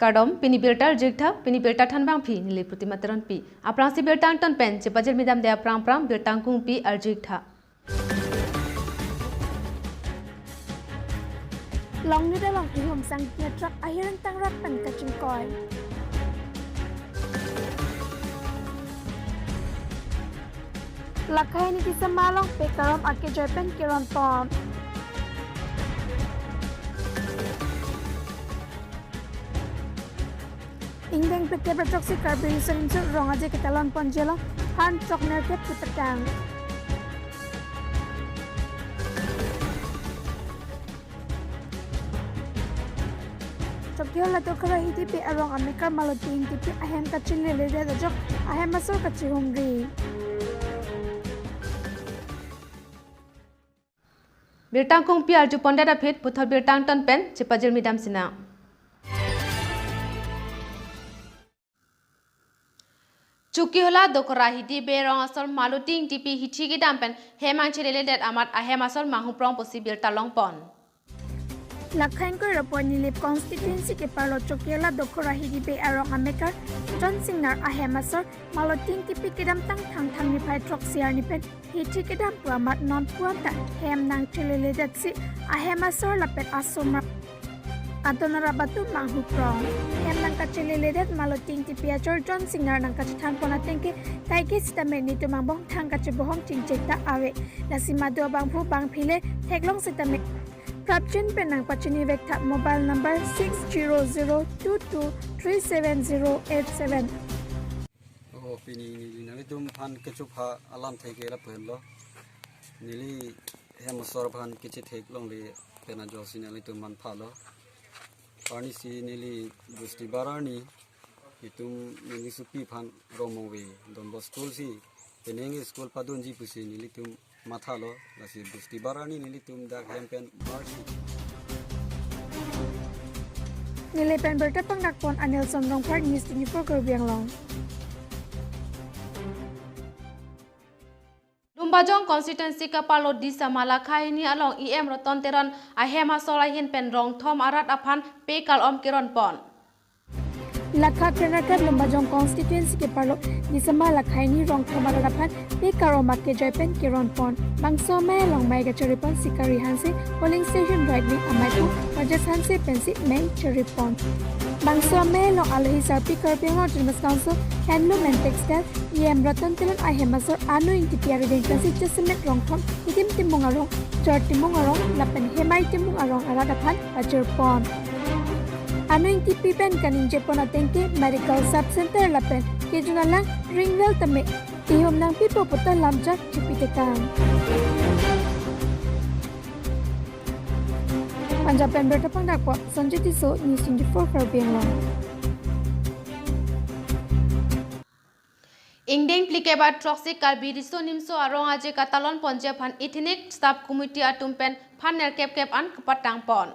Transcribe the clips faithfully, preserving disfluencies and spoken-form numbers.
Kardom, pini birta arjutha, pini birta thanbangpi neli Protima Teronpi. Aphrangsi birta angton pen chepajirmi damde aphrang aphrang birta angkungpi arjutha. Longnit along ihum sangtia truck ahir ingtangrak pen kachingkoi. Lakha hini Disama along pekar-om akejoi pen keron pon. Ingdeng phlikep ra throksi Karbi Riso Nimso Rong Aje ketalon ponji along phan throk nerkep kepatang. Chokihola Dokhora Hidipe arong amekar Maloti Ingtipi ahem kacheledet ajok ahem asor kachihumri. Birta angkungpi arju pondet aphi puthot birta angton pen chepajirmi damsinang. Chokihola Dokhora Hidipe arong asor Maloti Ingtipi hithi kedam pen hem angcheledet amat ahem asor manghuprong pusi birta longpon. Lakha ingkoi ra pon Nilip constituency keparlo Chokihola Dokhora Hidipe arong amekar John Singnar ahem asor Maloti Ingtipi kedamtang Thangthang niphai throksi arni pen hithi kedam pu amat non pu anta hem nangcheleledetsi ahem asor lapen asomar adon arap atum manghuprong. Hem nangkacheleledet Maloti Ingtipi achor John Singnar nangkachethan pon ateng ke kaike sitame netum angbong thang kachebohong chingchek ta ave. Lasi madu abangphu bangphile theklong sitame prapjin pen nangpachini vek tha mobile number six zero zero two two three seven zero eight seven. Oh, pini neli nanglitum aphan kechupha alamthe ke lapu henlo. Neli hem asor aphan kechethek longle pen ajoksi nanglitum manphalo. Arnisi neli Bustibar arni itum neli supi aphan Romongve Don Bosco school si penang school padunji pusi nelitum mathalo, lasi Bustibar arni nelitum dak hem pen march. Neli pen birta pangdak pon Anilson Rongphar, News twenty-four Karbi Anglong. Lumbajong constituency keparlo Disama Lakha hini along E M Ratan Teron ahem asor ahin pen rong thom arat aphan pekar-om keron pon. Lakha krenerkep Lumbajong constituency keparlo Disama Lakha hini rong thom arat aphan pekar-om akejoi pen keron pon. Bangso amei along mei kachari pon Sikari Hanse, polling station right wing amaipu Rajesh Hanse pensi mei chari pon. Bangso amei along alohi sarpi Karbi Anglong Autonomous Council Handloom and Textile E M Ratan Teron ahem asor Anu Ingtipi arideng pensi jasemet rong thom Hidim Timung arong, Jor Timung arong lapen Hemai Timung arong arat aphan pajir pon. Anu Ingtipi pen kaningje pon ateng ke medical sub center lapen kejun alang ring well tame ihum nangpipo puta lamjak chipi tekang. Punjab pen birta pangdak pon Sanjay Tisso, News twenty-four Karbi Anglong. Ingdeng phlikep ra throksi Karbi Riso Nimso Rong Aje ketalon ponji aphan Ethnic Sub Committee atum pen phan nerkep kep an kepatang pon.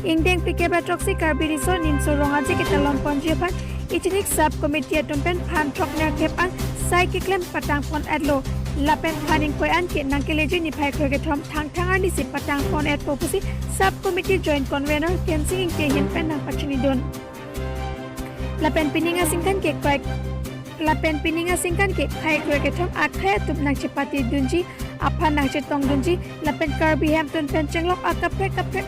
Ingdeng phlikep ra throksi Karbi Riso Nimso Rong Aje ketalon ponji aphan Ethnic Sub Committee atum pen phan throk nerkep an sai keklem patang pon etlo. Lapen phan ingkoi an ke nangkeleji niphai kroi kethom Thangthang arnisi patang pon etpo pusi Sub Committee Joint Convener Kensing Ingti ahin pen nangpachinidun. Lapen pining aningkan ke kai, lapen pining aningkan ke khei kroi kethom akhei atum nangchepatidunji, aphan nangchetongdunji, lapen Karbi hemtun pen chenglok akaprek kaprek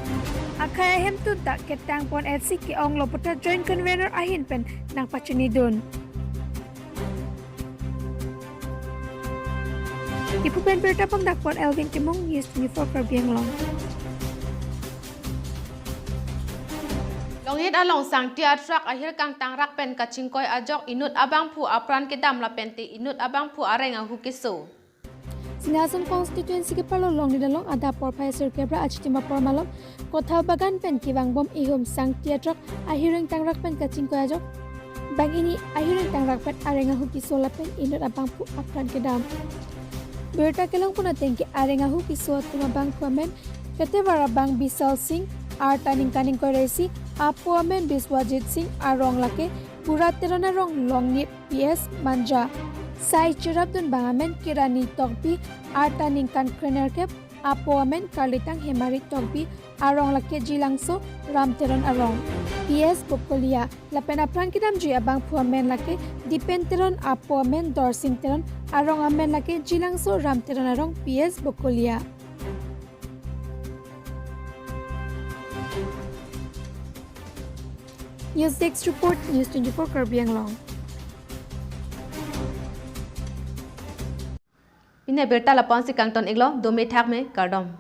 akhei ahemtun ta ketang pon etsi ke-onglo puta Joint Convener ahin pen nangpachinidun. Diphu pen birta pangdak pon Elvin Timung, News twenty-four Karbi Anglong. Longnit along sangtia truck ahir kangtangrak pen kachingkoi ajok inut abangphu apran kedam lapente inut abangphu areng ahu keso. Sinason constituency keparlo Longnit along adap porphai sirkep ra achitim apor malom Kothal Bagan pen kevangbom ihum sangtia truck ahir ingtangrak pen kachingkoi ajok bang ini ahir ingtangrak pen areng ahu keso lapen inut abangphu apran kedam. Birta kelong pon ateng ke areng ahu keso atum abangphu amen Ketevar abang Bisal Singh, arta ningkan ingkoi ra isi, apo amen Biswajit Singh, arong lake Bura Teron arong Longnit P S Manja. Sai cherapdun bang amen Kirani Tokbi, arta ningkan krenerkep, Apo amen Karlitang Hemari Tokbi, arong lake Jilangso Ram Teron arong, P S Bokolia, lapen aphrang kedamji abangphu amen lake Dipen Teron, apo amen Dorsing Teron, arong amen lake Jilangso Ram Teron arong, P S Bokolia. News Desk Report, News twenty-four Karbi Anglong. Pini abirta lapu-ansi kangton-iklo, dome thakme, kardom.